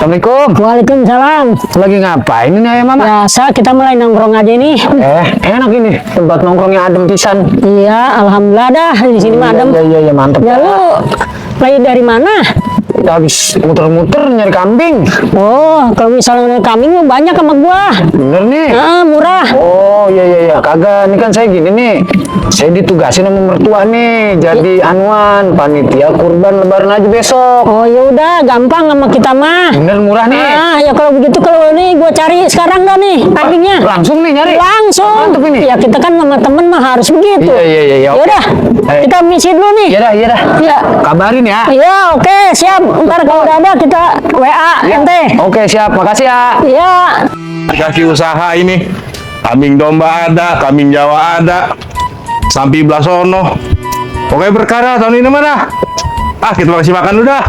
Assalamualaikum. Waalaikumsalam. Lagi ngapain ini ayam mama? Biasa kita mulai nongkrong aja ini. Enak ini tempat nongkrongnya adem pisan. Iya, alhamdulillah dah di sini mah adem. Iya, mantap. Ya lu lagi dari mana? Kita habis muter-muter nyari kambing. Oh, kalau misalnya kambing mah banyak sama gua. Bener nih. Murah. Oh iya. Kagak, ini kan saya gini nih. Saya ditugasin sama mertua nih, jadi anuan panitia kurban lebaran aja besok. Oh ya udah, gampang sama kita mah. Bener murah nih. Ya kalau begitu kalau ini gua cari sekarang dah nih kambingnya. Langsung nih nyari. Langsung. Mantep ini. Ya kita kan sama temen mah harus begitu. Iya. Ya udah, kita misi dulu nih. Iya dah. Iya. Kabarin ya. Iya, oke, siap. Ntar kalau udah ada kita WA ente. Oke, siap. Makasih ya. Iya. Kasih usaha ini, kambing domba ada, kambing Jawa ada, sampai Blasono. Pokoknya berkara tahun ini mana? Kita kasih makan udah.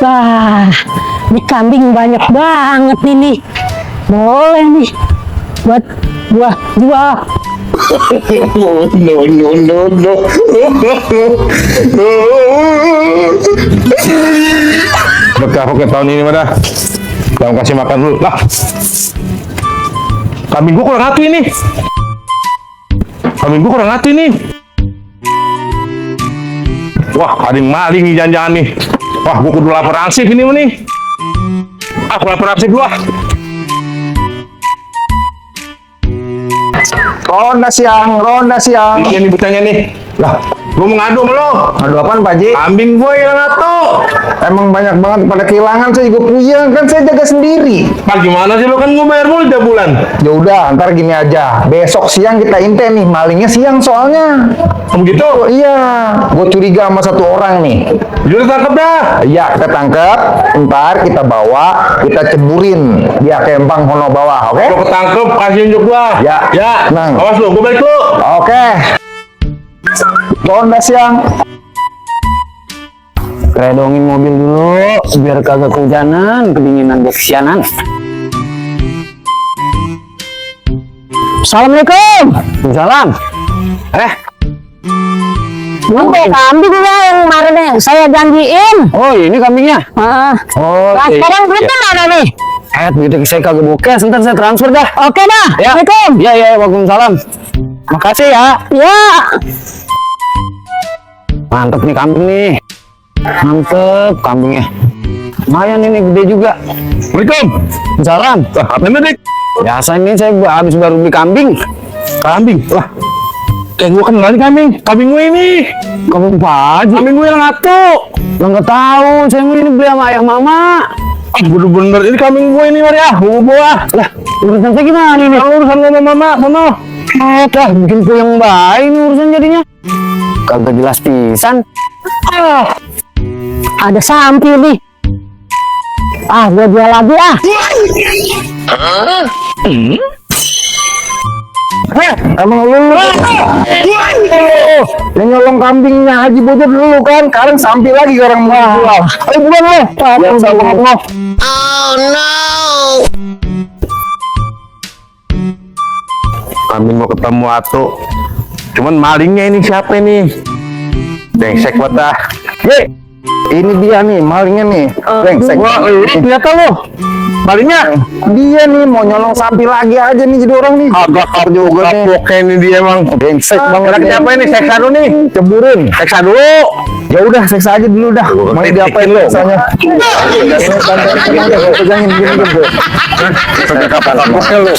Wah, ini kambing banyak banget nih. Boleh nih buat gua jual. No. Berkah pokoknya tahun ini mana? Jangan kasih makan dulu lah. Kambing gua kurang atu ini. Wah, ada yang maling nih jangan-jangan nih. Wah, gua kudu lapor ansip ini nih. Aku lapor ansip dulu. Ronda siang. Ini butanya nih. Lah, gua mau ngadu sama lo. Ngadu apaan, Pak Ji? Kambing gue hilang atu. Emang banyak banget pada kehilangan, saya juga puyeng, kan saya jaga sendiri. Pak, gimana sih lo kan mau bayar mulu tiap bulan? Ya udah, ntar gini aja. Besok siang kita inten nih, malingnya siang soalnya. Begitu? Oh, iya, gue curiga sama satu orang nih. Udah tangkap dah. Iya, kita tangkap, ntar kita bawa, kita ceburin dia ke empang Hono bawah, oke? Lo ketangkep, kasih unjuk gua. Ya. Tenang. Awas lo, gue balik lo. Oke. Ronda siang. Redongin mobil dulu, biar kagak kehujanan, kedinginan gue kesianan. Assalamualaikum. Salam. Ini kambing ya yang kemarin nih saya janjiin. Oh, ini kambingnya. Oh, Nah, sekarang duitnya mana nih? duitnya saya kagak bokeh, sebentar saya transfer dah. Oke dah. Ya. Assalamualaikum. Iya, waalaikumsalam. Makasih ya. Ya. Mantep nih kambing nih. Mantep kambingnya. Lumayan ini gede juga. Assalamualaikum. Salam. Apa ini, Dik? Biasa ini saya habis baru beli kambing. Kambing? Lah, kayak gue kenal nih kambing. Kambing gue ini. Kamu Pak Haji? Kambing gue hilang atu. Lo nggak tahu, saya ini beli sama ayah mama. Bener-bener ini kambing gue ini, Mari. Gue bawa. Lah, urusan saya gimana ini? Urusan lo sama mama, sono. Lah, bikin puyeng baik ini urusan jadinya. Kagak jelas pisan. Ada sampil nih. Gua jual lagi Emang lu yang nyolong kambingnya Haji Bojo dulu kan, sekarang sampai lagi orang mau jual. Ayo bukan lo. Biasa lo. Oh no. Kambing mau ketemu atu. Cuman malingnya ini siapa nih? Brengsek banget dah. Ini dia nih, malingnya nih. Brengsek. Wah, ternyata lo. Malingnya? Dia nih mau nyolong sapi lagi aja nih jadi orang nih. Agak juga nih. Oke ini dia emang. Brengsek banget. Kita apa ini? Seksa dulu nih. Ceburin. Seksa dulu. Ya udah, seksa aja dulu dah. Mau diapain lo? Seksanya. Pegangin gini gitu. Sampai kapan? Oke lo.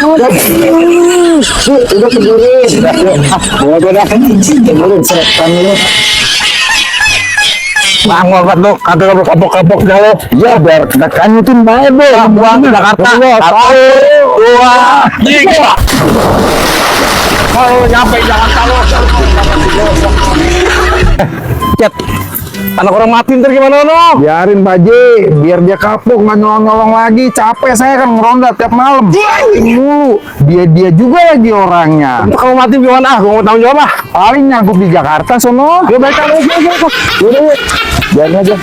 Udah ceburin. Udah. Ceburin seretan dulu. Bangun banget lo, kagak lo kapok-kapok dah lo. Ya biar kita kanyutin baik deh. Buang di Jakarta. Satu, dua, tiga. Oh, nyampe Jakarta lo. Cet. Anak orang mati ntar gimana lo? Biarin Pak Ji, biar dia kapok nggak nyolong lagi. Capek saya kan ngeronda tiap malam. Dia juga lagi orangnya. Kalau mati gimana? Gue mau tanggung jawab ah. Paling nyangkut di Jakarta sono. Gue baik kalau Biarin aja.